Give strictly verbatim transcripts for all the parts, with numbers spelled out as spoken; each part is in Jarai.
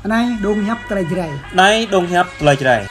Anai dong hiăp tơlơi Jrai. Anai dong hiăp tơlơi Jrai.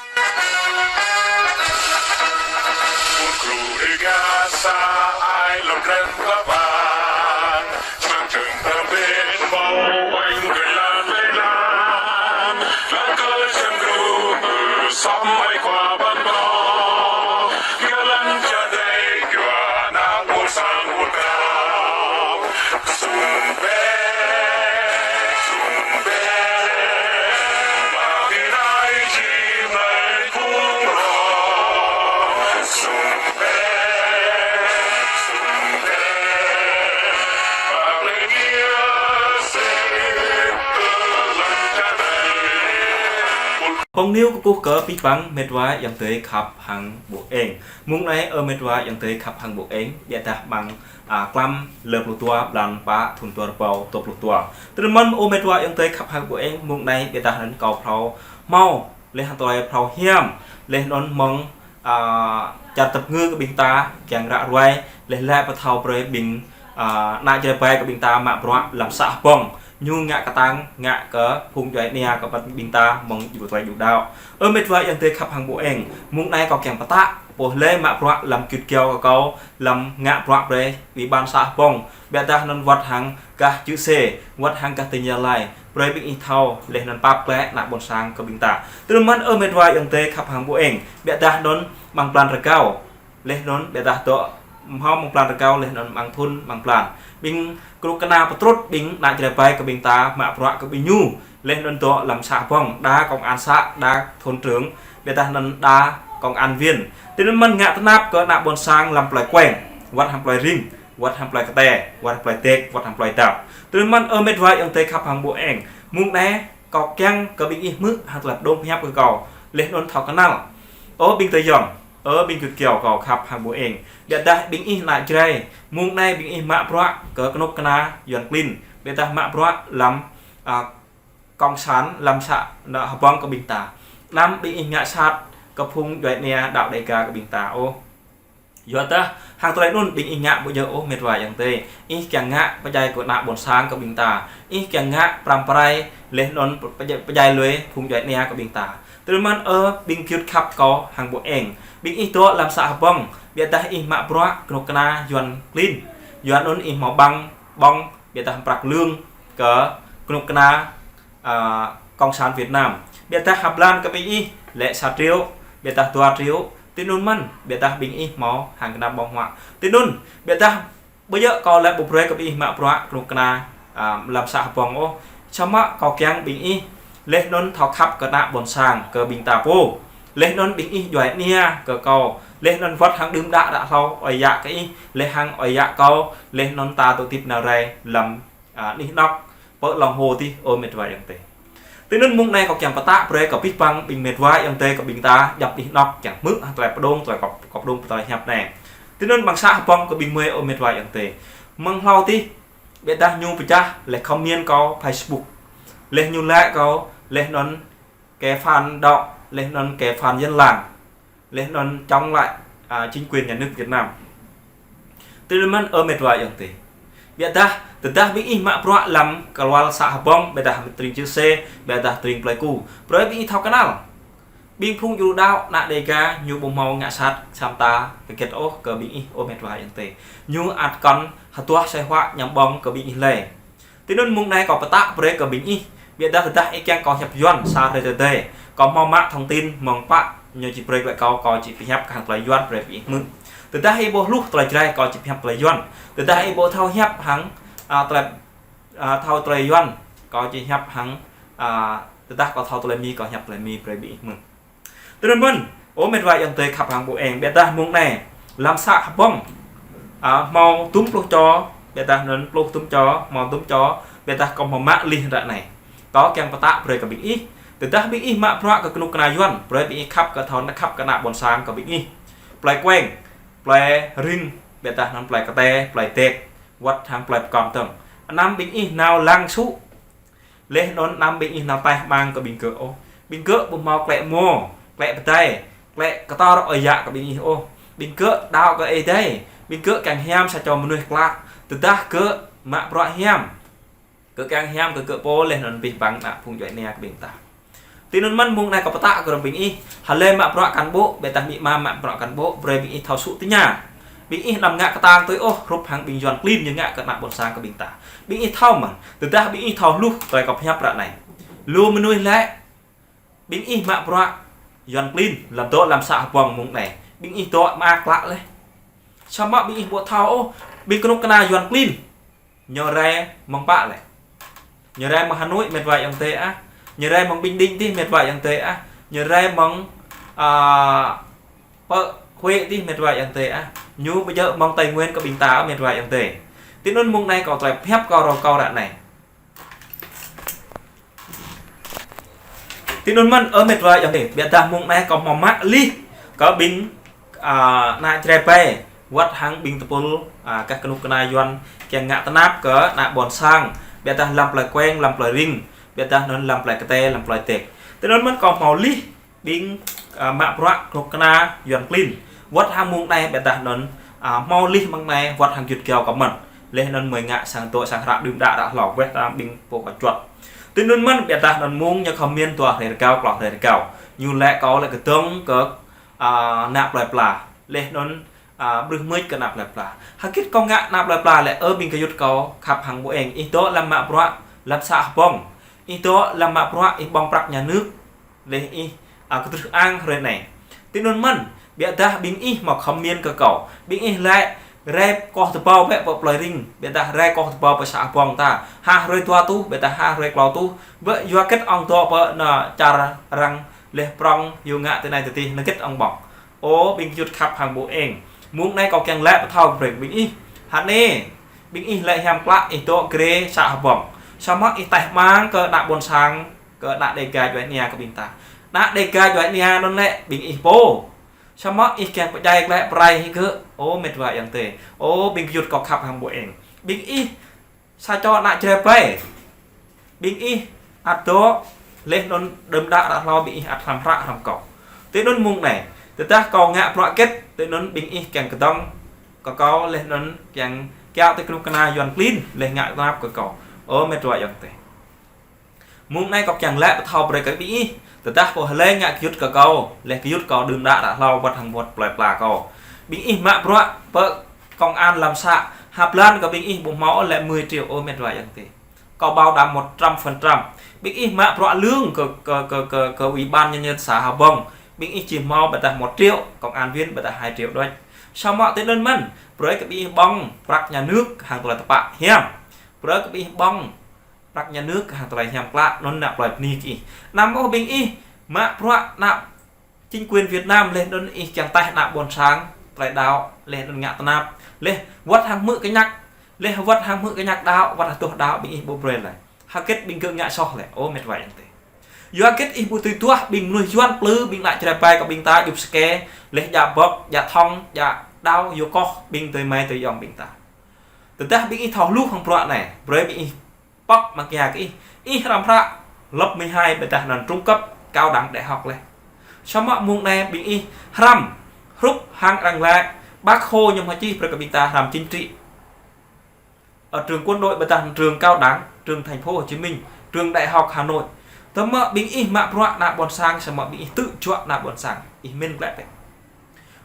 Hông niu kơkuh kơ abih bang met wa ayŏng adơi khăp hăng ƀô eng. Mông anai ơ met wa ayŏng adơi khăp hăng ƀô eng, biă dah amăng, a, klăm lơ pluh dua blan pă thun dua rơbâo dua pluh dua. Tơdơi mơ̆n ơ met wa ayŏng adơi khăp hăng ƀô eng, mông anai biă dah anŭn kâo phrâo hmâo, laih hăng tơlơi phrâo hiam, laih anŭn mơ̆ng, a, čar tơpơngư kơ ƀing ta, kiăng ră ruai, laih lĕ pơthâo brơi ƀing, a, ană Jrai ƀai kơ ƀing ta mă bruă lăm să Hbông. Ñu ngă kơtang, ngă kơ phung djuai ania kơ ƀing ta mơ̆ng djru tơlơi djru đaŏ. Ơ met wa ayŏng adơi khăp hăng ƀô eng, mông anai kâo kiăng pơtă, pô lĕ mă bruă lăm git kiao kơ kâo, lăm ngă bruă brơi ƀing ƀăn să Hbông, biă dah anŭn wơ̆t hăng gah čư̆ sê, wơ̆t hăng gah tơña lai, brơi ƀing ih thâo, laih anŭn pap klĕ ană ƀôn sang kơ ƀing ta. Tơdơi mơ̆n ơ met wa ayŏng adơi khăp hăng ƀô eng, biă dah anŭn amăng blan rơgao, laih anŭn biă dah dŏ hmâo amăng blan rơgao, laih anŭn amăng thun, amăng blan. Ƀing kơnuk kơna pơtrut ƀing ană Jrai ƀai kơ ƀing ta mă bruă kơ ƀing ñu, laih anŭn dŏ lăm să Hbông, đa công an xã, đa thôn trưởng, biă dah anŭn đa công an viên. Tơdơi mơ̆n ngă tơnap kơ ană ƀôn sang lăm plơi Kueng, wơ̆t hăng plơi Ring, wơ̆t hăng plơi Kơte, wơ̆t hăng plơi Dek, wơ̆t hăng plơi Dap. Tơdơi mơ̆n ơ met wa ayŏng adơi khăp hăng ƀô eng, mông anai kâo kiăng kơ ƀing ih hmư̆ hăng tơlơi pơdŏng pơhiăp kơ kâo, laih anŭn thâo kơnăl. Ơ ƀing tơyŏng, ơ ƀing git kiao kâo khăp hăng ƀô eng, biă dah ƀing ih ană Jrai, mông anai ƀing ih mă bruă kơ kơnuk kơna Yuan klin, biă dah mă bruă lăm, a, cộng sản lăm să ană Hbông kơ ƀing ta. Anăm ƀing ih ngă sat kơ phung djuai ania đaŏ Đêga kơ ƀing ta ôh. Yua dah hăng tơlơi anŭn ƀing ih ngă ƀu djơ̆ ôh met wa ayŏng adơi. Ih kiăng ngă pơdjai kơ ană ƀôn sang kơ ƀing ta. Ih kiăng ngă pơrăm pơrai, laih anŭn pơdjai, pơdjai lui phung djuai ania kơ ƀing ta. Tơdơi mơ̆n ơ ƀing git khăp kâo hăng ƀô eng, ƀing ih dŏ lăm să Hbông, biă dah ih mă bruă kơnuk kơna Yuan klin, Yuan anŭn ih hmâo ƀăng ƀơ̆ng, biă dah prăk lương kơ kơnuk kơna, a, cộng sản Việt Nam. Biă dah ha blan kơ ƀing ih lĕ sa triệu, biă dah dua triệu, tui anŭn mơ̆n, biă dah ƀing ih hmâo hăng kơnam ƀơ̆ng huă. Tui anŭn, biă dah ƀu djơ̆ kâo lĕ ƀu brơi kơ ƀing ih mă bruă kơnuk kơna, a, lăm să Hbông ôh. Samơ̆ kâo kiăng ƀing ih, laih anŭn thâo khăp kơ ană ƀôn sang kơ ƀing ta pô. Laih anŭn ƀing ih djuai ania kơ kâo, laih anŭn wơ̆t hăng đưm đă ră hlâo ơi yă kơ ih, laih hăng ơi yă kâo, laih anŭn ta dŏ hơdip nao rai lăm, a, anih anŏ pơ lŏn hơdip ơ met wa ayŏng adơi. Tui anŭn mông anai kâo kiăng pơtă brơi kơ abih bang ƀing met wa ayŏng adơi kơ ƀing ta djŏp anih anŏ kiăng hmư̆ hăng tơlơi pơdŏng, tơlơi kâo, kâo pơdŏng tơlơi hiăp anai. Tui anŭn amăng să Hbông kơ ƀing mơi ơ met wa ayŏng adơi. Mơ̆ng hlâo adih, biă dah ñu pơčah laih comment kâo Facebook, laih ñu like kâo, laih anŭn kơ phản động, laih anŭn kơ phản dân làng, laih anŭn chống lại, a, chính quyền nhà nước Việt Nam. Tơdơi mơ̆n ơ met wa ayŏng adơi. Biă dah, tơdah ƀing ih mă bruă lăm kơluar să Hbông, biă dah tơring čư̆ sê, biă dah tơring plơi ku, brơi ƀing ih thâo kơnăl. Ƀing phung djru đaŏ ană Đêga ñu ƀu hmâo ngă sat samơ̆ ta kơ gĕt ôh kơ ƀing ih ơ met wa ayŏng adơi. Ñu ăt kŏn hơduah asơi huă ñăm ƀơ̆ng kơ ƀing ih lơi. Tui anŭn mông anai kâo pơtă brơi kơ ƀing ih. Biă dah tơdah ih kiăng kâo hiăp Yuan sa hrơi tơdơi, kâo hmâo mă thông tin mơ̆ng pă ñu či brơi glaĭ kâo, kâo či pơhiăp hăng tơlơi Yuan brơi ƀing ih hmư̆. Tơdah ih ƀu hluh tơlơi Jrai kâo či pơhiăp tơlơi Yuan. Tơdah ih ƀu thâo hiăp hăng, a, tơlơi, a, thâo tơlơi Yuan, kâo či hiăp hăng, a, tơdah kâo thâo tơlơi Mi kâo hiăp tơlơi Mi brơi ƀing ih hmư̆. Tui anŭn mơ̆n, ơ met wa ayŏng adơi khăp hăng ƀô eng, biă dah mông anai lăm să Hbông, a, hmâo dŭm pluh čô, biă dah anŭn pluh dŭm čô, hmâo dŭm čô, biă dah kâo hmâo mă lih ră anai. Kâo kiăng pơtă brơi kơ ƀing ih. Tơdah ƀing ih mă bruă kơ kơnuk kơna Yuan, brơi ƀing ih khăp kơ thâo, khăp kơ ană ƀôn sang kơ ƀing ih. Plơi Kueng, plơi Ring, biă dah anŭn plơi Kơte, plơi Dek, wơ̆t hăng plơi Pơkŏn dơ̆ng. Anăm ƀing ih nao lăng sŭ. Laih anŭn anăm ƀing ih nao taih ƀang kơ ƀing gơ̆ ôh. Ƀing gơ̆ ƀu hmâo klĕ mô, klĕ pơdai, klĕ kơtor ơi yă kơ ƀing ih ôh. Ƀing gơ̆ đaŏ kơ Ơi Adai. Ƀing gơ̆ kiăng hiam sa čô mơnuih klă. Tơdah gơ̆ mă bruă hiam, Kơ kiăng hiam kơ gơ̆ pô laih anŭn abih bang ană phung djuai ania kơ ƀing ta. Tui anŭn mơ̆n mông anai kâo pơtă kơ ƀing ih, hlơi mă bruă cán bộ, ƀiădah amĭ ama mă bruă cán bộ, brơi ƀing ih thâo sŭ tơña. Ƀing ih anăm ngă kơtang tui ôh, hrup hăng ƀing Yuan klin ñu ngă kơ ană ƀôn sang kơ ƀing ta. Ƀing ih thâo mơ̆n, tơdah ƀing ih thâo hluh, tơlơi kâo pơhiăp ră anai. Lu mơnuih lĕ, ƀing ih mă bruă Yuan klin, lăm dŏ lăm să Hbông mông anai. Ƀing ih dŏ mơak klă laih. Samơ̆ ƀing ih ƀu thâo ôh, ƀing kơnuk kơna Yuan klin. Ñu rai mơ̆ng pă lĕ. Ñu rai mơ̆ng Hà Nội mĕt wa ayŏng adơi ah. Ñu rai mơ̆ng Bình Định tih mĕt wa ayŏng adơi ah. Ñu rai mơ̆ng, a, pơ Huế tih mĕt wa ayŏng adơi ah. Ñu ƀu djơ̆ mơ̆ng Tây Nguyên kơ ƀing ta mĕt wa ayŏng adơi. Tui anŭn mông anai kâo tơlơi pơhiăp kâo rŏng kâo ră anai. Tui anŭn mơ̆n ơ mĕt wa ayŏng adơi, ƀiădah mông anai kâo hmâo mă lih kơ ƀing, a, ană Jrai ƀai, wơ̆t hăng ƀing tơpul, a, gah kơnuk kơna Yuan kiăng ngă tơnap kơ ană ƀôn sang, ƀiădah lăm plơi Kueng, lăm plơi Ring, ƀiădah anŭn lăm plơi Kơtê, lăm plơi Têk. Tui anŭn mơ̆n kâo hmâo lih ƀing, a, mă bruă kơnuk kơna Yuan klin. Wơ̆t hăng mông anai ƀiădah anŭn, a, hmâo lih mơ̆ng anai wơ̆t hăng gơyut gơyâo kâo mơ̆n. Laih anŭn mơi ngă sang dŏ sang hră đưm đă đă hlâo weh ta ƀing pô kơčuăt. Tui anŭn mơ̆n ƀiădah anŭn mông ñu kâo mĭn dua hrơi rơgao, klâo hrơi rơgao. Ñu laĭ kâo lĕ kơdơ̆ng kơ, a, ană plơi pla. Laih anŭn, a, brưh mưč kơ ană plơi pla. Hơgĕt kâo ngă ană plơi pla lĕ ơ ƀing gơyut kâo khăp hăng ƀu eng. Ih dŏ lăm mă bruă, lăm să Hbông. Ih dŏ lăm mă bruă, ih ƀơ̆ng prăk nhà nước. Laih ih, a, kơtrưh ang hrơi anai. Tui anŭn mơ̆n, ƀiădah ƀing ih hmâo khŏm mĭn kơ kâo. Ƀing ih laĭ, rai koh tơbâo bĕ pơ plơi Ring, ƀiădah rai koh tơbâo pơ să Hbông ta. Ha hrơi dua tuh, ƀiădah ha hrơi klâo tuh. Bĕ yua hơgĕt ŏng dŏ pơ ană čar arăng laih prŏng, yua ngă tui anai tui adih, hơgĕt ŏng ƀơ̆ng. Ơ ƀing gơyut khăp hăng ƀu eng. Mông anai kâo kiăng laĭ pơthâo brơi ƀing ih. Hă anai, ƀing ih laĭ hiam klă, ih dŏ grê să Hbông. Samơ̆ ih taih mang kơ ană ƀôn sang, kơ ană Đêga djuai ania kơ ƀing ta. Ană Đêga djuai ania anŭn lĕ ƀing ih pô. Samơ̆ ih kiăng pơdjai glaĭ pơrai hĭ gơ̆, ơ mĕt wa ayŏng adơi. Ơ ƀing gơyut kâo khăp hăng ƀu eng. Ƀing ih sa čô ană Jrai ƀai. Ƀing ih ăt dŏ, laih anŭn đưm đă đă hlâo ƀing ih ăt hrăm hră hrăm kâo. Tui anŭn mông anai, tơdah kâo ngă bruă hơgĕt, tui anŭn ƀing ih kiăng kơdơ̆ng kơ kâo, laih anŭn kiăng kiaŏ tui kơnuk kơna Yuan klin, laih ngă tơnap kơ kâo. Ơ mĕt wa ayŏng adơi. Mông anai kâo kiăng laĭ pơthâo brơi kơ ƀing ih. Tơdah pô hlơi ngă gơyut kơ kâo, laih gơyut kâo đưm đă đă hlâo wơ̆t hăng wơ̆t plơi pla kâo. Ƀing ih mă bruă pơ công an lăm să, ha blan kơ ƀing ih ƀu hmâo lĕ mười triệu ơ mĕt wa ayŏng adơi. Kâo bảo đảm một trăm phần trăm. Ƀing ih mă bruă lương kơ, kơ, kơ, kơ, kơ ủy ban nhân dân xã Hbông. Ƀing ih či hmâo ƀiădah một triệu, công an viên ƀiădah hai triệu đôč. Samơ̆ tui anŭn mơ̆n, brơi kơ ƀing ih ƀơ̆ng prăk nhà nước hăng tơlơi tơpă hiam. Brơi kơ ƀing ih ƀơ̆ng prăk nhà nước hăng tơlơi hiam klă, anŭn ană plơi bơni kơ ih. Anăm ôh ƀing ih mă bruă ană chính quyền Việt Nam laih anŭn ih kiăng taih ană ƀôn sang, tơlơi đaŏ, laih anŭn ngă tơnap, laih wơ̆t hăng hmư̆ kơñăk, laih wơ̆t hăng hmư̆ kơñăk đaŏ, wơ̆t hăng tuh đaŏ ƀing ih ƀu brơi lơi. Hơgĕt ƀing gơ̆ ngă soh lĕ, ơ mĕt wa ayŏng adơi. Yua hơgĕt ih ƀu tui duah ƀing mơnuih Yuan plư, ƀing ană Jrai ƀai kơ ƀing ta djŭp sơkê, laih djă bŏk, djă thŏng, djă đao, yua koh ƀing adơi amai adơi ayŏng ƀing ta. Tơdah ƀing ih thâo hluh hăng bruă anai, brơi ƀing ih pŏk mă kia kơ ih. Ih hrăm hră lớp mười hai ƀiădah anŭn trung cấp, cao đẳng, đại học laih. Samơ̆ mông anai ƀing ih hrăm hrup hăng arăng laĭ, Bác Hồ ñu hmâo čih brơi kơ ƀing ta hrăm chính trị. Ở trường quân đội ƀiădah trường cao đẳng, trường thành phố Hồ Chí Minh, trường đại học Hà Nội. Tơma ƀing ih mă bruă ană ƀôn sang, samơ̆ ƀing ih tŭ juă ană ƀôn sang. Ih mĭn glaĭ bĕ.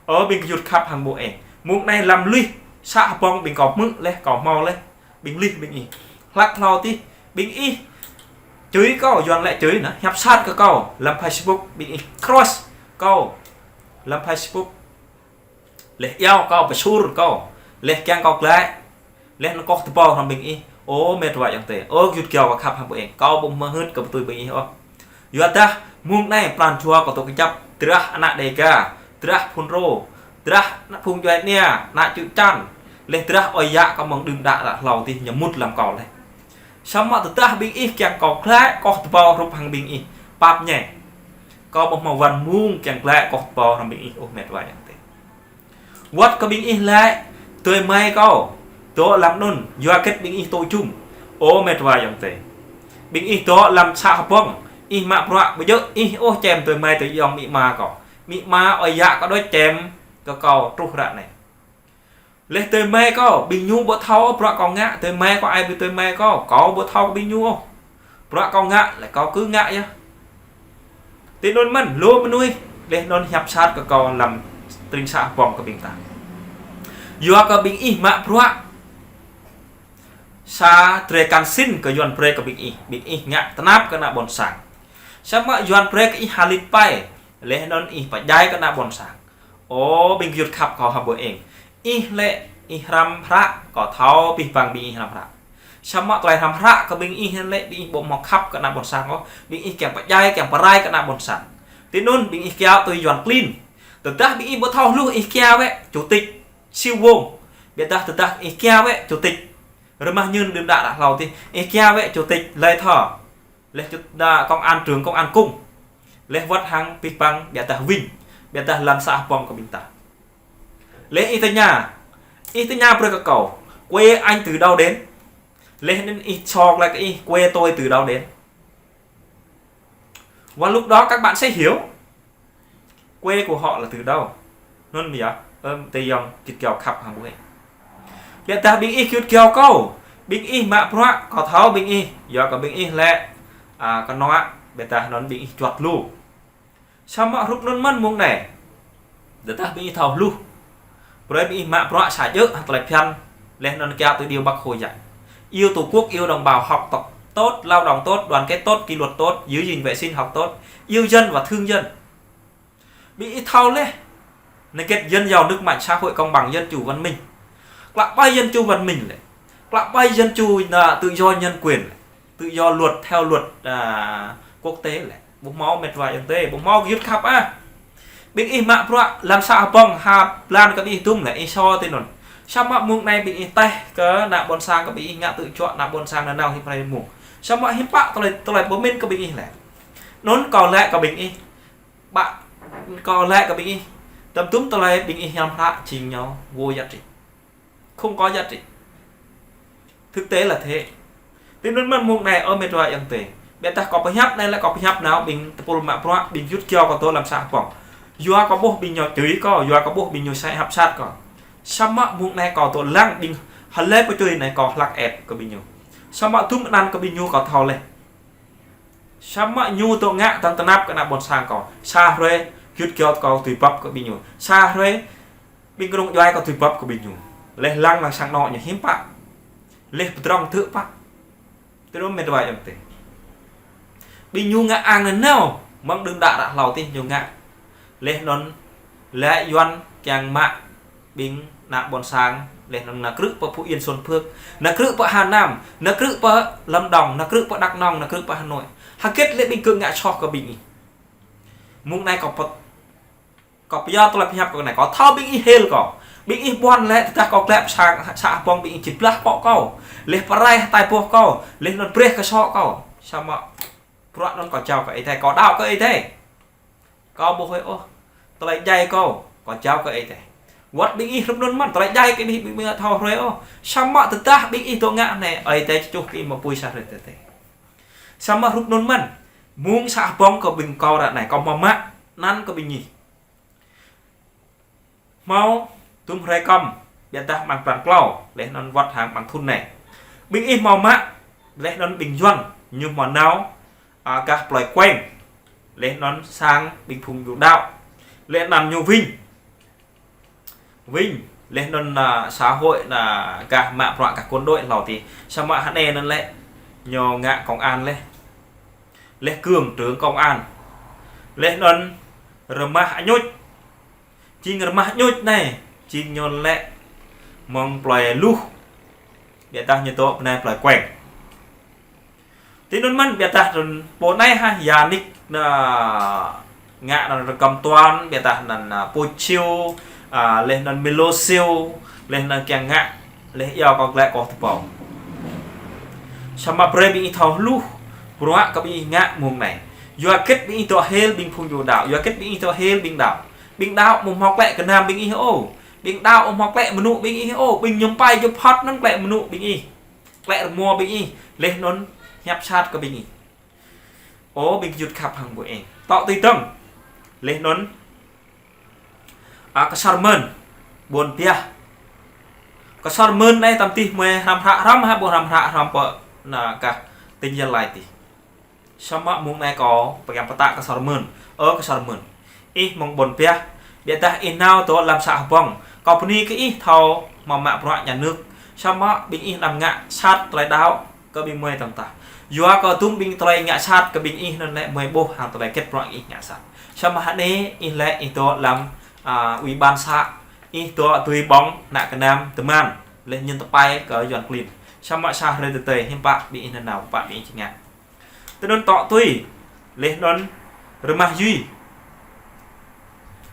Ơ ƀing gơyut khăp hăng ƀu eng. Mông anai lăm lih să Hbông ƀing kâo hmư̆ laih, kâo hmâo laih. Ƀing lih ƀing ih. Hlăk hlâo tih, ƀing ih chửi kâo, Yuan laĭ chửi anŭn, hiăp sat kơ kâo lăm Facebook, ƀing ih cross kâo lăm Facebook. Laih iâu kâo, pơsur kâo. Laih kiăng kâo glaĭ. Laih anŭn koh tơbâo hrŏm ƀing ih. Ơ mĕt wa ayŏng adơi. Ơ gơyut gơyâo kâo khăp hăng ƀu eng. Kâo ƀu hmâo hưt kơ pơtui ƀing ih ôh. Yua dah mông anai pran jua kâo dŏ kơjăp, drah ană Đêga, drah Fulro, drah ană phung djuai ania, ană čư̆ čan, laih drah ơi yă kâo mơ̆ng đưm đă đă hlâo tih ñu mŭt lăm kâo laih. Samơ̆ tơdah ƀing ih kiăng kâo glaĭ koh tơbâo hrup hăng ƀing ih, pap ñe. Kâo ƀu hmâo wăn mông kiăng glaĭ koh tơbâo hrŏm ƀing ih ôh mĕt wa ayŏng adơi. Wơ̆t kơ ƀing ih laĭ, adơi amai kâo dŏ lăm anŭn, yua hơgĕt ƀing ih tŭ jum. Ơ mĕt wa ayŏng adơi. Ƀing ih dŏ lăm să Hbông, ih mă bruă, ƀu djơ̆ ih ôh čem adơi amai adơi ayŏng amĭ ama kâo. Amĭ ama ơi yă kâo đôč čem kơ kâo truh ră anai. Laih adơi amai kâo, ƀing ñu ƀu thâo bruă kâo ngă, adơi amai kâo ai ƀing adơi amai kâo, kâo ƀu thâo kơ ƀing ñu ôh. Bruă kâo ngă, laih kâo kơ ngă yơh. Tui anŭn mơ̆n, lu mơnuih, laih anŭn hiăp sat kơ kâo lăm tring să Hbông kơ ƀing ta. Yua kơ ƀing ih mă bruă sa drơi kăn sin kơ Yuan brơi kơ ƀing ih, ƀing ih ngă tơnap kơ ană ƀôn sang. Samơ̆ Yuan brơi kơ ih ha lit pai, laih anŭn ih pơdjai kơ ană ƀôn sang. Ơ ƀing gơyut khăp kâo hăng ƀu eng. Ih lĕ ih hrăm hră, kâo thâo abih bang ƀing ih hrăm hră. Samơ̆ tơlơi hrăm hră kơ ƀing ih lĕ ƀing ih ƀu hmâo khăp kơ ană ƀôn sang ôh, ƀing ih kiăng pơdjai, kiăng pơrai kơ ană ƀôn sang. Tui anŭn ƀing ih kiaŏ tui Yuan klin. Tơdah ƀing ih ƀu thâo hluh ih kiaŏ wĕ chủ tịch Siu Wông. Ƀiădah tơdah ih kiaŏ wĕ chủ tịch. Rơmah Ñưn đưm đă ră hlâo tih, ih kiaŏ wĕ chủ tịch Lê Thơ. Laih čut đa công an trưởng công an cung. Laih wơ̆t hăng abih bang ƀiădah Vinh. Ƀiădah lăm să Hbông kơ ƀing ta. Laih ih tơña. Ih tơña brơi kơ kâo. Quê anh từ đâu đến? Laih anŭn ih sŏk laĭ kơ ih quê tôi từ đâu đến? Và lúc đó các bạn sẽ hiểu. Quê của họ là từ đâu? Anŭn yơh, ơ adơi ayŏng gơyut kâo khăp hăng ƀu eng. Ƀiădah ƀing ih gơyut kâo kâo. Ƀing ih mă bruă, kâo thâo ƀing ih. Yua kơ ƀing ih lĕ, a, kơnơ̆ng, ƀiădah anŭn ƀing ih juăt lu. Samơ̆ hrup anŭn mơ̆n mông anai. Tơdah ƀing ih thâo hluh. Brơi ƀing ih mă bruă sa djơ̆ hăng tơlơi phiăn. Laih anŭn kiaŏ tui điều Bác Hồ dạy. Yêu Tổ quốc, yêu đồng bào, học tập tốt, lao động tốt, đoàn kết tốt, kỷ luật tốt, giữ gìn vệ sinh, học tốt, yêu dân và thương dân. Ƀing ih thâo laih. Nâng cao dân giàu nước mạnh, xã hội công bằng, dân chủ văn minh. Klă ƀai dân chủ văn minh lĕ. Klă ƀai dân chủ là tự do nhân quyền lĕ. Tự do luật theo luật, à, quốc tế lĕ. Ƀu hmâo met wa ayŏng adơi, ƀu hmâo gơyut khăp ah. Ƀing ih mă bruă lăm să Hbông ha blan kơ ƀing ih dŭm lĕ, ih sô tui anŭn. Samơ̆ mông anai ƀing ih tĕh kơ ană ƀôn sang kơ ƀing ih ngă tơčuă ană ƀôn sang nanao hĭ prai mông. Samơ̆ hiư̆m pă tơlơi, tơlơi pơmĭn kơ ƀing ih lĕ. Anŭn kâo laĭ kơ ƀing ih. Ƀă, kâo laĭ kơ ƀing ih, tơm dŭm tơlơi ƀing ih hiam hră jing ñu vô giá trị. Không có giá trị. Thực tế là thế. Tui anŭn mơ̆n mông anai ơ met wa ayŏng adơi. Ƀiădah kâo pơhiăp anai lĕ kâo pơhiăp nao ƀing tơpul mă bruă, ƀing gơyut kâo kơ dŏ lăm să Hbông. Yua kâo ƀuh ƀing ñu čư̆ kâo, yua kâo ƀuh ƀing ñu sai hiăp sat kâo. Samơ̆ mông anai kâo dŏ lăng ƀing hlơi pơčư̆ anai kâo hlak ĕp kơ ƀing ñu. Samơ̆ dŭm anăn kơ ƀing ñu kâo thâo laih. Samơ̆ ñu dŏ ngă tơnap kơ ană ƀôn sang kâo. Sa hrơi gơyut kâo kâo tui bưp kơ ƀing ñu. Sa hrơi ƀing kơnung djuai kâo tui bưp kơ ƀing ñu. Laih lăng lăng sang anŏ ñu hiư̆m pă. Laih pơdrŏng tơ̆ pă. Tui anŭn met wa ayŏng adơi. Ƀing ñu ngă ang nanao, mơ̆ng đưm đă ră hlâo tih ñu ngă. Laih anŭn, laih Yuan kiăng mă ƀing ană ƀôn sang, laih anŭn nao krư̆ pơ Phú Yên Xuân Phước, nao krư̆ pơ Hà Nam, nao krư̆ pơ Lâm Đồng, nao krư̆ pơ Đắk Nông, nao krư̆ pơ Hà Nội. Hơget lĕ ƀing gơ̆ ngă soh kơ ƀing ih. Mông anai kâo pơ̆t, kâo pơyơr tơlơi pơhiăp kâo anai, kâo thâo ƀing ih hil kâo. Ƀing ih ƀuăn lĕ, tơdah kâo glaĭ pơ să, să Hbông ƀing ih či blah pŏk kâo. Laih pơrai hơtai boh kâo, laih anŭn brơi kơ sŏ kâo. Samơ̆ bruă anŭn kâo jao kơ Ơi Adai, kâo đaŏ kơ Ơi Adai. Kâo ƀu hơi ôh, tơlơi djai kâo, kâo jao kơ Ơi Adai. Wơ̆t ƀing ih hrup anŭn mơ̆n, tơlơi djai kơ ƀing ih ƀu thâo hrơi ôh. Samơ̆ tơdah ƀing ih dŏ ngă anai, Ơi Adai či čuh kơ ih mă apui sa hrơi tơdơi. Samơ̆ hrup anŭn mơ̆n, mông să Hbông kơ ƀing kâo ră anai, kâo hmâo mă, anăn kơ ƀing ih. Hmâo dŭm hrơi kơm, ƀiădah amăng blan klâo, laih anŭn wơ̆t hăng amăng thŭn anai. Ƀing ih hmâo mă, laih anŭn ƀing Yuan, ñu hmâo nao, a, gah plơi Kueng. Laih anŭn sang ƀing phung ñu đaŏ. Laih anŭn ñu Vinh. Vinh, laih anŭn, a, xã hội anŭn gah mă bruă gah quân đội hlâo tih. Samơ̆ hơnai anŭn lĕ, ñu ngă công an laih. Laih Cương trưởng công an. Laih anŭn Rơmah Añuč. Jing Rơmah Añuč anai, jing ñu lĕ mơ̆ng plơi Luh. Ƀiădah ñu dŏ pơ anai plơi Kueng. Tui anŭn mơ̆n ƀiădah anŭn pô anai hă, Yanik anŭn ngă anŭn rơkăm tuan, ƀiădah anŭn, a, Pô Siu, a, laih anŭn Milo Siu, laih anŭn kiăng ngă, laih yua kâo glaĭ kâo tơpâo. Samơ̆ brơi ƀing ih thâo hluh, bruă kơ ƀing ih ngă mông anai. Yua hơget ƀing ih dŏ hil ƀing phung ñu đaŏ, yua hơget ƀing ih dŏ hil ƀing đaŏ. Ƀing đaŏ ƀu hmâo klĕ gơnam ƀing ih ôh. Ƀing đaŏ ƀu hmâo klĕ mơnŭ ƀing ih ôh. Ƀing ñu pai jơphŏt anŭn klĕ mơnŭ ƀing ih. Klĕ rơmô ƀing ih. Laih anŭn hiăp sat kơ ƀing ih. Ơ ƀing gơyut khăp hăng ƀu eng. Tŏ tui dơ̆ng. Laih anŭn, a, Ksor Mơn, Ƀuôn Piah. Ksor Mơn anai tăm tih mơi hrăm hră hrăm hă ƀu hrăm hră hrăm pơ anai kah tỉnh Gia Lai tih. Samơ̆ mông anai kâo pơkăm pơtă Ksor Mơn. Ơ Ksor Mơn, ih mơ̆ng ƀôn Piah, biă dah ih nao dŏ lăm să Hbông. Kâo bơni kơ ih thâo mă mă bruă nhà nước. Samơ̆ ƀing ih anăm ngă sat tơlơi đaŏ kơ ƀing mơi tơ̆ng tah. Yua kơ tŭm ƀing tơlơi ngă sat kơ ƀing ih anŭn lĕ mơi ƀuh hăng tơlơi hơget bruă ih ngă sat. Samơ̆ hă anai ih lĕ ih dŏ lăm, a, ủy ban xã, ih dŏ tui ƀơ̆ng ană gơnam tơman, lĕ ñen tơpai kơ Yuan klin. Samơ̆ sa hrơi tơdơi hiư̆m pă ƀing ih nao, pă ƀing ih či ngă. Tui anŭn tŏ tui, lĕ anŭn rơmah Yuy.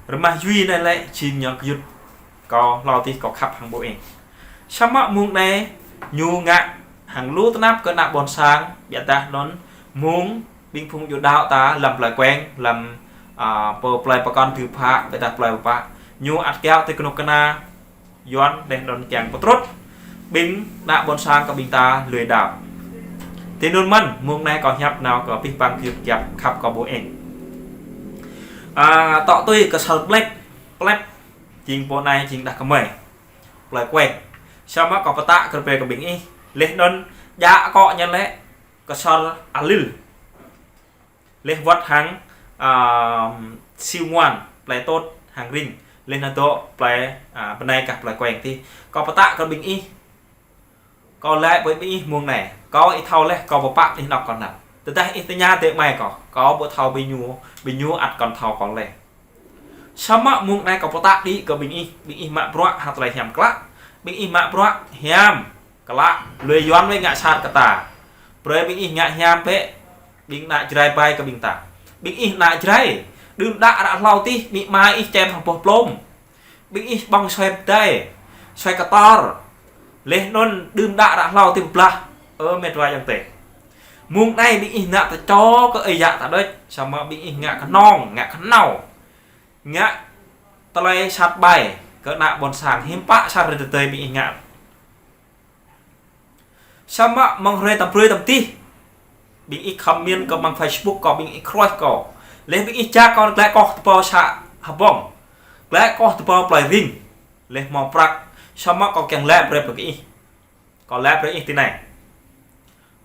Rơmah Yuy anai lĕ jing ñu gơyut kâo hlâo tih kâo khăp hăng ƀô eng. Samơ̆ mông anai ñu ngă hăng lu tơnap kơ ană ƀôn sang, biă dah anŭn mông ƀing phung djuai đaŏ ta lăm plơi Kueng, lăm, a, pơ plơi pơkŏn tui pha, biă dah plơi pơpă. Ñu ăt kiaŏ tui kơnuk kơna Yuan lĕ anŭn kiăng pơtrut ƀing ană ƀôn sang kơ ƀing ta lui đaŏ. Tui anŭn mơ̆n, mông anai kâo hiăp nao kơ pih păng kiăp khăp kâo ƀô eng. A, tŏ tui Ksor Plep, Plep, jing pô anai jing đah kơmơi plơi Kueng. Samơ̆ kâo pơtă kơ rơbê kơ ƀing ih, lĕ anŭn djă akŏ ñu lĕ Ksor Alil. Lĕ wơ̆t hăng, a, Siu Ngoan, plơi Tôt hăng Ring. Lĕ anŭn dŏ plơi, a, bơnai kah plơi Kueng tih. Kâo pơtă kơ ƀing ih. Kâo lĕ ƀơi ƀing ih mông anai. Kâo ih thâo lĕ, kâo pơpă ih nao kơ anŭn. Tơdah ih tơña tơ mai kâo, kâo ƀu thâo ƀing ñu, ƀing ñu ăt kŏn thâo kâo lĕ. Samơ̆ mông anai kâo pơtă đĭ kơ ƀing ih, ƀing ih mă bruă hăng tơlơi hiam klă. Ƀing ih mă bruă hiam klă, lui Yuan wơ̆t ngă sat kơ ta. Brơi ƀing ih ngă hiam bĕ, ƀing ană Jrai ƀai kơ ƀing ta. Ƀing ih ană Jrai, đưm đă ră hlâo tih, ƀing ama ih čem hăng boh plôm. Ƀing ih ƀơ̆ng asơi pơdai, asơi kơtor. Lĕ anŭn đưm đă ră hlâo tih pơblah. Ơ met wa ayŏng adơi. Mông anai ƀing ih ngă tơčô kơ ơi yă ta đôč, samơ̆ ƀing ih ngă kơnong, ngă kơnâo. Ngă tơlơi sat ƀai kơ ană ƀôn sang, hiư̆m pă sa hrơi tơdơi ƀing ih ngă. Samơ̆ mơ̆ng hrơi tăm brơi tăm tih, ƀing ih comment kơ mơ̆ng Facebook kâo, ƀing ih kruih kâo. Lĕ ƀing ih jak kâo glaĭ koh tơpă să Hbông. Glaĭ koh tơpă plơi Ring. Lĕ hmâo prăk. Samơ̆ kâo kiăng laĭ brơi kơ ih. Kâo laĭ brơi ih tui anai.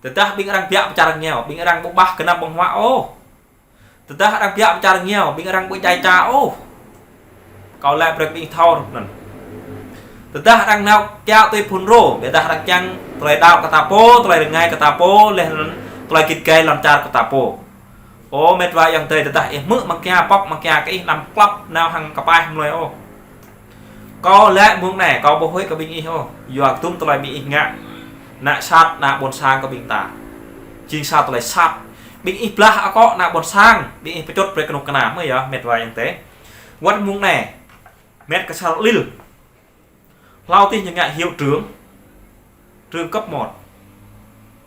Tơdah ƀing arăng biă pơčar rơngiao, ƀing arăng ƀu ƀah gơnam ƀơ̆ng huă ôh. Tơdah arăng biă pơčar rơngiao, ƀing arăng ƀu djai ča ôh. Kâo laĭ brơi ƀing thâo anŭn. Tơdah arăng nao kiaŏ tui phun rô, biă dah arăng kiăng tơlơi đaŏ kơ ta pô, tơlơi rơngai kơ ta pô, lĕ anŭn tơlơi git gai lŏn čar kơ ta pô. Ơ met wa ayŏng adơi, tơdah ih hmư̆ mơ̆ng kia pŏk mơ̆ng kia kơ ih anăm klăp nao hăng kơpaih mlơi ôh. Kâo laĭ mông anai, kâo ƀu huĭ kơ ƀing ih ôh. Yua kơ tŭm tơlơi ƀing ih ngă, ngă sat ană ƀôn sang kơ ƀing ta. Jing sa tơlơi sat. Ƀing ih blah akŏ ană ƀôn sang, ƀing ih pơčut brơi kơnuk kơna mơ̆ yơh, met wa ayŏng adơi. Wơ̆t mông anai, met Ksor Alil. Hlâo tih ñu ngă hiệu trưởng, trường cấp một,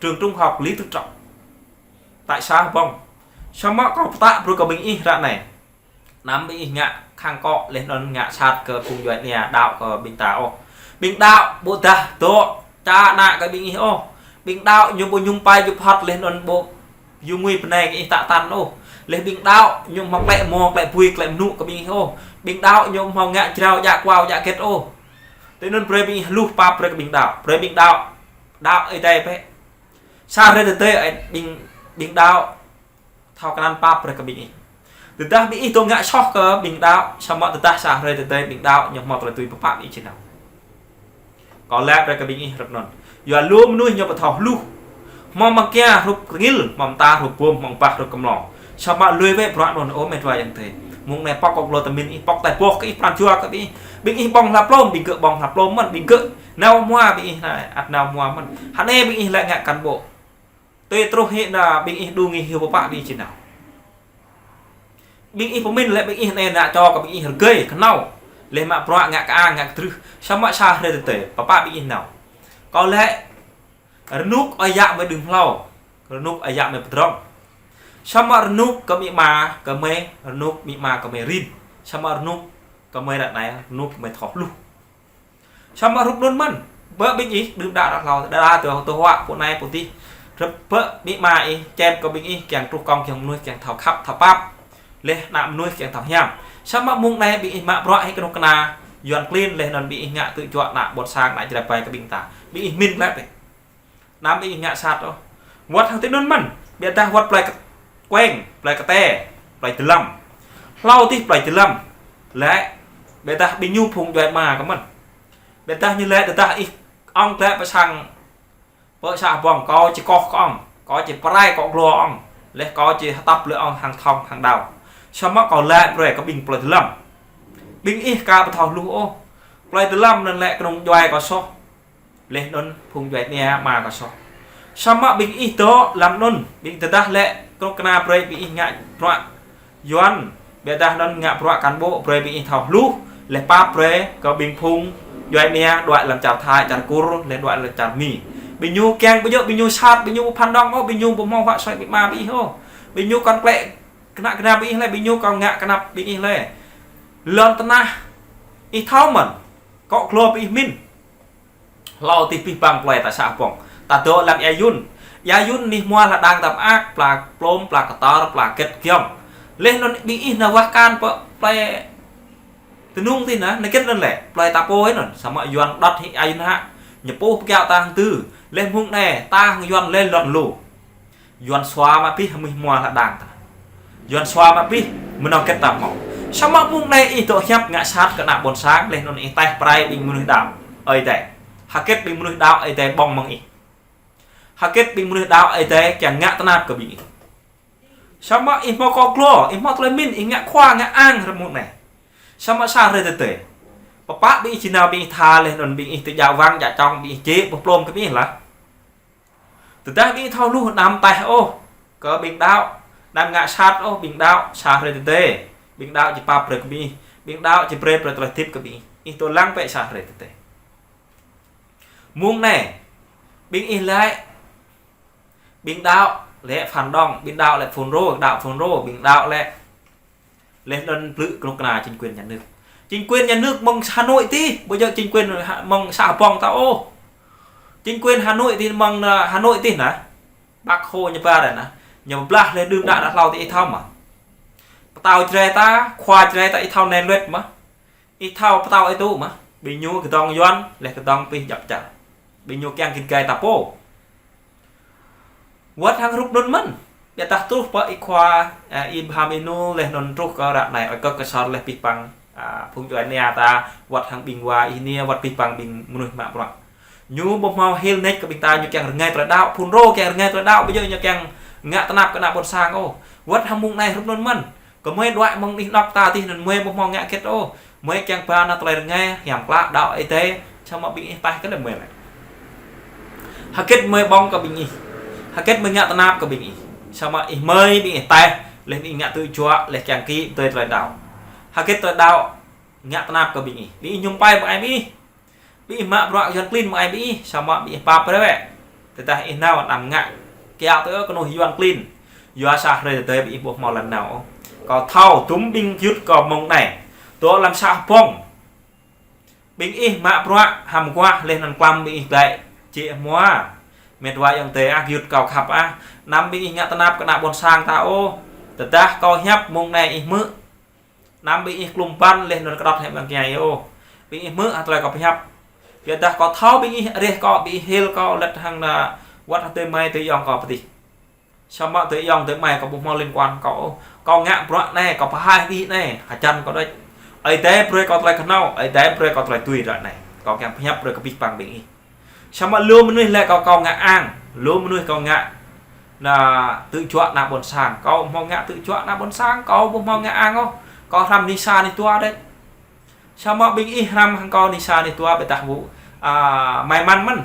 trường trung học Lý Tự Trọng, tại xã Hbông. Samơ̆ kâo pơtă brơi kơ ƀing ih ră anai. Anăm ƀing ih ngă khăng akŏ lĕ anŭn ngă sat kơ phung djuai ania đaŏ kơ ƀing ta ôh. Ƀing đaŏ ƀu dah dŏ ča ană kơ ƀing ih ôh. Ƀing đaŏ ñu ƀu mơñum pai djup hŏt lĕ anŭn ƀu yua ngui bơnai kơ ih tă tăn ôh. Lĕ ƀing đaŏ ñu hmâo klĕ mơ̆, klĕ bui, klĕ mơnŭ kơ ƀing ih ôh. Ƀing đaŏ ñu hmâo ngă jrao djă kuao djă hơget ôh. Tui anŭn brơi ƀing ih hluh pap brơi kơ ƀing đaŏ. Brơi ƀing đaŏ, đaŏ ih dai bĕ. Sa hrơi tơdơi ơi ƀing, ƀing đaŏ thâo kơnăn pap brơi kơ ƀing ih. Tơdah ƀing ih dŏ ngă soh kơ ƀing đaŏ, samơ̆ tơdah sa hrơi tơdơi ƀing đaŏ ñu hmâo tơlơi tui pơpă ƀing ih či nao. Kâo laĭ brơi kơ ƀing ih hrup anŭn. Yua lu mơnuih ñu ƀu thâo hluh. Hmâo mơ̆ng kia hrup rơngil, hmâo mơta hrup bum, hmâo bah hrup kơmlông. Samơ̆ lui bĕ bruă anŭn ơ met wa ayŏng adơi. Mông anai pŏk kŏk lô tơmin ih pŏk tai boh kơ ih pran jua kơ ƀing ih. Ƀing ih ƀơ̆ng hla plôm, ƀing gơ̆ ƀơ̆ng hla plôm mơ̆n, ƀing gơ̆ nao hmua ƀing ih anai, ăt nao hmua mơ̆n. Hă anai ƀing ih laĭ ngă cán bộ. Tui truh hĭ anai ƀing ih đu ngih hyu pơpă ƀing ih či nao. Ƀing ih pơmĭn lĕ ƀing ih anai ngă čô kơ ƀing ih rơgơi kơnâo. Lĕ mă bruă ngă kơ-ang ngă kơdrưh. Samơ̆ sa hrơi tơdơi, pơpă ƀing ih nao. Kâo laĭ rơnŭk ơi yă mơi đưm hlâo. Rơnŭk ơi yă mơi pơdrŏng. Samơ̆ rơnŭk kơ amĭ ama kơ mơi, rơnŭk amĭ ama kơ mơi rin. Samơ̆ rơnŭk kơ mơi ră anai, rơnŭk kơ mơi thâo hluh. Samơ̆ hrup anŭn mơ̆n, bơ ƀing ih đưm đă ră hlâo, đa đa tơ, tơ huă pô anai pô adih. Rơp bơ amĭ ama ih, čem kơ ƀing ih, kiăng truh kŏng kiăng mơnuih, kiăng thâo khăp, thâo pap. Lĕ ană mơnuih kiăng thâo hiam. Samơ̆ mông anai ƀing ih mă bruă hĭ kơnuk kơna, Yuan klin laih anŭn ƀing ih ngă tơjuă ană ƀôn sang ană Jrai ƀai kơ ƀing ta. Ƀing ih min klĕ pĕ. Anăm ƀing ih ngă sat ôh. Wơ̆t hăng tui anŭn mơ̆n. Ƀiădah wơ̆t plơi Kueng, plơi Kơte, plơi Dơlăm. Hlâo adih plơi Dơlăm. Lĕ, ƀiădah ƀing ñu phung djuai ama kơ mơ̆n. Ƀiădah ñu lĕ, tơdah ih ŏng klĕ pơ sang pơ sa ƀơ̆ng, kâo či koh kơ ŏng, kâo či pơrai kơ glô ŏng, laih kâo či hơtăp lĕ ŏng hăng thŏng hăng đao. Samơ̆ kâo lĕ brơi kơ ƀing plơi Dơlăm. Ƀing ih aka ƀu thâo hluh ôh. Plơi Dơlăm anŭn lĕ kơnung djuai kâo soh. Laih anŭn phung djuai ania ama kâo soh. Samơ̆ ƀing ih dŏ lăm anŭn, ƀing tơdah lĕ kơnuk kơna brơi ƀing ih ngă bruă Yuan, ƀiădah anŭn ngă bruă cán bộ brơi ƀing ih thâo hluh, laih pap brơi kơ ƀing phung djuai ania đuaĭ lăm čar Thái, čar Kur, laih đuaĭ lăm čar Mi. Ƀing ñu kiăng ƀu djơ̆, ƀing ñu sat, ƀing ñu ƀu phản động ôh, ƀing ñu ƀu hmâo huă sui ƀing ama ƀing ih ôh. Ƀing ñu kŏn klĕ kơnăk kơna ƀing ih lĕ, ƀing ñu kŏn ngă kơnăp ƀing ih lĕ. Lŏn tơnah ih thâo mơ̆n, kơ glô ƀing ih min. Hlâo adih pih păng plơi ta sa ƀơ̆ng. Ta dŏ lăm Ia Yun. Ia Yun anih hmua hla đang ta mơak, pla Plôm, pla Kơtor, pla Kĕt Giŏng. Laih anŭn ƀing ih nao wah kan pơ plơi Tơnung adih anŭn, nao git anŭn lĕ, plơi ta pô anŭn, samơ̆ Yuan đŏt hĭ Ia Yun hă. Ñu pô pơkiaŏ ta hăng tơ. Laih mơ̆ng anai, ta hăng Yuan lĕ lŏn lu. Yuan sua mă pih mơnuih hmua hla đang ta. Yuan sua mă pih mơnơ̆ng kĕt ta hmâo. Samơ̆ mơ̆ng anai ih dŏ hiăp ngă sat kơ ană ƀôn sang, laih anŭn ih taih pơrai ƀing mơnuih đaŏ Ơi Adai. Hơget ƀing mơnuih đaŏ Ơi Adai ƀơ̆ng mơ̆ng ih. Hơget ƀing mơnuih đaŏ Ơi Adai kiăng ngă tơnap kơ ƀing ih. Samơ̆ ih hmâo kơ glô, ih hmâo tơlơi min, ih ngă khua ngă ang rơmut anai. Samơ̆ sa hrơi tơdơi. Pơpă ƀing ih či nao ƀing ih tha laih anŭn ƀing ih tơjao wang jao čong ƀing ih jĕ ƀu plôm kơ ƀing ih lah. Tơdah ƀing ih thâo hluh anăm taih ôh kơ ƀing đaŏ, anăm ngă sat ôh ƀing đaŏ, sa hrơi tơdơi. Ƀing đaŏ či pap brơi kơ ƀing ih, ƀing đaŏ či brơi brơi tơlơi hơdip kơ ƀing ih. Ih dŏ lăng bĕ sa hrơi tơdơi. Mơ̆ng anai, ƀing ih lĕ, ƀing đaŏ lĕ phản động, ƀing đaŏ lĕ phun rô, đaŏ phun rô, ƀing đaŏ lĕ. Laih anŭn plư kơnuk kơna chính quyền nhà nước. Chính quyền nhà nước mơ̆ng Hà Nội adih, ƀu djơ̆ chính quyền ha-, mơ̆ng sa ƀơ̆ng ta ôh. Chính quyền Hà Nội adih mơ̆ng, ơ, Hà Nội adih anŭn. Bác Hồ ñu ba anŭn. Ñu blah lĕ đưm đă đă hlâo adih ih thâo mơ̆. Pơtao Jrai ta, khua Jrai ta ih thâo anai luet mơ̆. Ih thâo pơtao ih tŭ mơ̆. Ƀing ñu kơdŏng Yuan, laih kơdŏng pih djŏp čar. Ƀing ñu kiăng git gai ta pô. Wơ̆t hăng rup anŭn mơ̆n. Ƀiădah truh pơ ih khua, ơ, ih Bham Ênu laih anŭn truh kơ ră anai, ơi kơ kơsor laih pih păng, ơ, phung djuai ania ta, wơ̆t hăng ƀing wa ih ania, wơ̆t pih păng ƀing mơnuih mă bruă. Ñu ƀu hmâo hil nač kơ ƀing ta, ñu kiăng rơngai tơlơi đaŏ, phun rô kiăng rơngai tơlơi đaŏ, ƀu djơ̆ ñu kiăng ngă tơnap kơ ană ƀôn sang ôh. Wơ̆t hăng mơ̆ng anai rup anŭn mơ̆n. Kơ mơi đuaĭ mơ̆ng anih anŏ ta adih anŭn mơi ƀu hmâo ngă hơget ôh. Mơi kiăng ba ană tơlơi rơngai, hiam klă, đaŏ Ơi Adai, samơ̆ ƀing ih taih kơ lĕ mơi lĕ. Hơget mơi ƀơ̆ng kơ ƀing ih. Hơget mơi ngă tơnap kơ ƀing ih. Samơ̆ ih mơi ƀing ih taih, laih ƀing ih ngă tơjuă, laih kiăng kĭ, tơlơi tơlơi đaŏ. Hơget tơlơi đaŏ, ngă tơnap kơ ƀing ih. Ƀing ih mơñum pai mơ̆ng ai ƀing ih. Ƀing ih mă bruă Yuan klin mơ̆ng ai ƀing ih, samơ̆ ƀing ih pap brơi wĕ. Tơdah ih nao anăm ngă kiaŏ tui kơnuih Yuan klin. Yua sa hrơi tơdơi ƀing ih ƀu hmâo lŏn nao ôh. Kâo thâo, dŭm ƀing gơyut kâo mơ̆ng anai. Dŏ lăm sa ƀơ̆ng. Ƀing ih mă bruă hăm guah laih anŭn klăm ƀing ih glăi. Jĕ hmua. Met wa ayŏng adơi ah, gơyut kâo khăp ah. Anăm ƀing ih ngă tơnap kơ ană ƀôn sang ta ôh. Tơdah kâo hiăp mơ̆ng anai ih hmư̆. Anăm ƀing ih klum ban laih anŭn kơdŏt hĕ mơ̆ng kiai ôh. Ƀing ih hmư̆ hă tơlơi kâo pơhiăp. Ƀiădah kâo thâo ƀing ih reh kâo, ƀing ih hil kâo lĕ hăng ană wơ̆t hăng adơi amai adơi ayŏng kâo pơ adih. Samơ̆ adơi ayŏng adơi amai kâo ƀu hmâo liên quan kâo ôh. Kâo ngă bruă anai, kâo pơhaih đĭ anai, hơjăn kâo đôč. Ơi Adai brơi kâo tơlơi kơhnâo, Ơi Adai brơi kâo tơlơi tui ră anai. Kâo kiăng pơhiăp brơi kơ pih păng ƀing ih. Samơ̆ lu mơnuih lĕ kâo, kâo ngă ang, lu mơnuih kâo ngă ană tơjuă ană ƀôn sang. Kâo hmâo ngă tơjuă ană ƀôn sang, kâo ƀu hmâo ngă ang ôh. Kâo hrăm anih sa anih dua đôč. Samơ̆ ƀing ih hrăm hăng kâo anih sa anih dua ƀiădah ƀu, a, may mắn mơ̆n.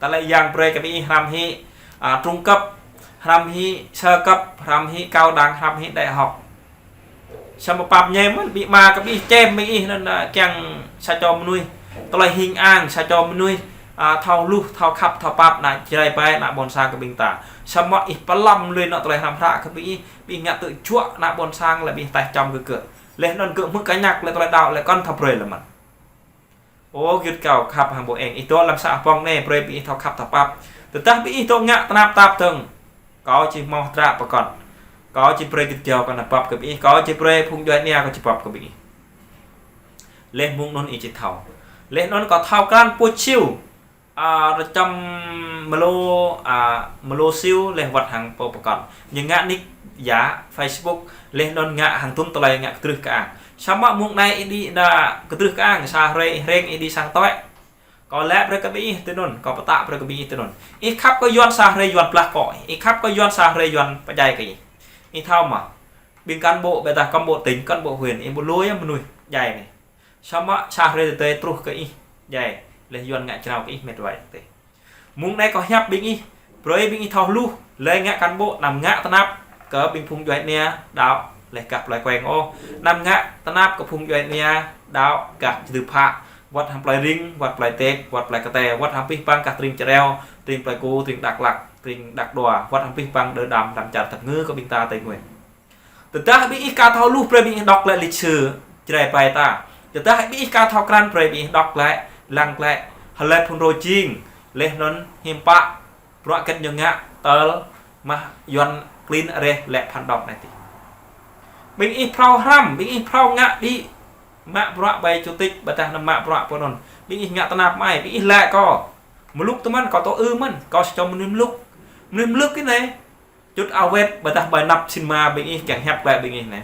Tơlơi Yang brơi kơ ƀing ih hrăm hĭ, a, trung cấp, hrăm hĭ sơ cấp, hrăm hĭ cao đẳng, hrăm hĭ đại học. Samơ̆ pap ñe mơ̆n, ƀing ama kơ ƀing ih čem ƀing ih anŭn, a, kiăng sa čô mơnuih tơlơi hing ang, sa čô mơnuih, a, thâo hluh, thâo khăp, thâo pap, ană Jrai ƀai, ană ƀôn sang kơ ƀing ta. Samơ̆ ih pơlăm lui anŏ tơlơi hrăm hră kơ ƀing ih, ƀing ih ngă tơjuă ană ƀôn sang lĕ ƀing ih taih čăm kơ gơ̆. Laih anŭn gơ̆ hmư̆ kơñăk lĕ tơlơi đaŏ lĕ kŏn thâo brơi lĕ mơ̆n. Ơ gơyut kâo khăp hăng ƀô eng. Ih dŏ lăm sa ƀơ̆ng anai brơi ƀing ih thâo khăp thâo pap. Tơdah ƀing ih dŏ ngă tơnap tap dơ̆ng. Kâo či hmâo hơdră pơkŏn. Kâo či brơi git jâo kơ ană pap kơ ƀing ih. Kâo či brơi phung djuai ania kâo či pap kơ ƀing ih. Laih mơ̆ng anŭn ih či thâo. Laih anŭn kâo thâo krăn pô Siu. A, rơčăm mlô, a, mlô Siu laih wơ̆t hăng pô pơkŏn. Ñu ngă nik yă Facebook, laih anŭn ngă hăng tŭm tơlơi ngă kơdrưh kơang. Samơ̆ mơ̆ng anai ih đĭ đa kơdrưh kơang, sa hrơi ih hrĕng ih đĭ sang tơlơi. Kâo laĭ brơi kơ ƀing ih tui anŭn, kâo pơtă brơi kơ ƀing ih tui anŭn. Ih khăp kơ Yuan sa hrơi Yuan blah kơ ih. Ih khăp kơ Yuan sa hrơi Yuan pơdjai kơ ih. Ih thâo mơ̆. Ƀing cán bộ, ƀôdah cán bộ tỉnh, cán bộ huyện, ih ƀu lui mơnuih djai anai. Samơ̆ sa hrơi tơdơi truh kơ ih djai, laih Yuan ngă jrao kơ ih mĕt wa tê. Mơ̆ng anai kâo hiăp ƀing ih, brơi ƀing ih thâo hluh, laih ngă cán bộ, anăm ngă tơnap kơ ƀing phung djuai ania đaŏ laih gah plơi Kueng ôh. Anăm ngă tơnap kơ phung djuai ania đaŏ gah Čơdư Phă, wơ̆t hăng plơi Ring, wơ̆t plơi Têk, wơ̆t plơi Kơte, wơ̆t hăng pih pang gah tring Čơreo, tring Plei Ku, tring Dak Lak, tring Dak Đoa, wơ̆t hăng pih pang đơ đam đam čar tơp ngư kơ ƀing ta Tây Nguyên. Tơdah ƀing ih ka thâo hluh brơi ƀing ih đŏk glaĭ lịch sử Jrai ƀai ta. Tơdah ƀing ih ka thâo krăn brơi ƀing ih đŏk glaĭ, lăng glaĭ, hlơi phun rô jing, laih anŭn hiư̆m pă, bruă hơget ñu ngă, tơl mah Yuan klin areh lĕ phản động anai tih. Ƀing ih phrâo hrăm, ƀing ih phrâo ngă đĭ, mă bruă ƀai chủ tịch, ƀôdah anăm mă bruă pô anŭn. Ƀing ih ngă tơnap mơai, ƀing ih laĭ kâo. Mluk tơmăn, kâo tŏ ư mơ̆n, kâo sa čô mơnuih mluk. Mơnuih mluk kơ anai, čut awet ƀôdah ƀai năp sin ma ƀing ih kiăng hiăp glaĭ ƀing ih anai.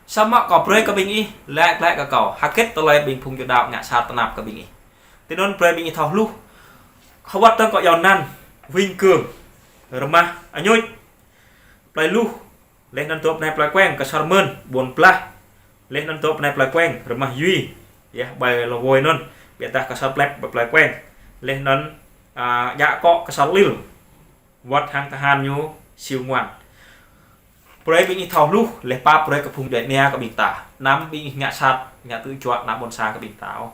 Samơ̆ kâo brơi kơ ƀing ih, laĭ glaĭ kơ kâo, hơget tơlơi ƀing phung Yuan đaŏ ngă sat tơnap kơ ƀing ih. Tui anŭn brơi ƀing ih thâo hluh. Hơwơ̆t dơ̆ng kâo yua anăn, Huing Kương, Rơmah Añuč, Plei Luh, laih anŭn dŏ pơ anai plơi Kueng, Ksor Mơn, Ƀuôn Blah, laih anŭn dŏ pơ anai plơi Kueng, Rơmah Yuy, yơh ƀai Lô Wôi anŭn, ƀiădah Ksor Plep ƀơi plơi Kueng, laih anŭn, a, Djă Kŏ Ksor Lil. Wơ̆t hăng tơhan ñu Siu Ngoan. Brơi ƀing ih thâo hluh, laih pap brơi kơ phung djuai ania kơ ƀing ta. Anăm ƀing ih ngă sat, ngă tơjuă, anăm ƀôn sang kơ ƀing ta ôh.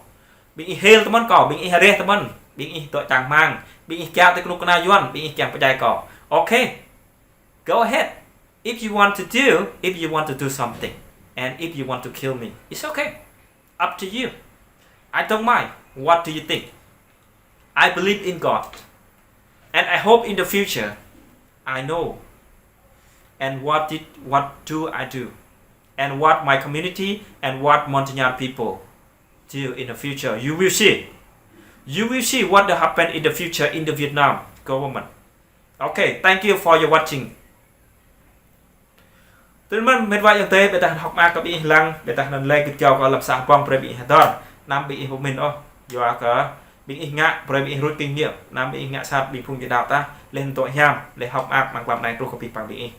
Ƀing ih hil tơmăn kâo, ƀing ih areh tơmăn, ƀing ih dŏ čang hmang, ƀing ih kiaŏ tui kơnuk kơna Yuan, ƀing ih kiăng pơdjai kâo. Okay. Go ahead. If you want to do, if you want to do something, and if you want to kill me, it's okay. Up to you. I don't mind. What do you think? I believe in God. And I hope in the future, I know. And what did, what do I do? And what my community and what Montagnard people do in the future. You will see. You will see what will happen in the future in the Vietnam government. Okay, thank you for your watching. Tui anŭn mơ̆n mĕt wa ayŏng adơi, ƀiădah hơ̆k mơak kơ ƀing ih lăng, ƀiădah anŭn lĕ gĭt gao kơ lăm sa hơbông brơi ƀing ih hơdơr, anăm ƀing ih pơmĭn ôh, yua kơ ƀing ih ngă, brơi ƀing ih rŭt kinh nghiệm, anăm ƀing ih ngă sat ƀing phung Yuan đaŏ ta, laih anŭn dŏ hiam, laih hơ̆k mơak mơ̆ng klăm anai truh kơ pih pang ƀing ih.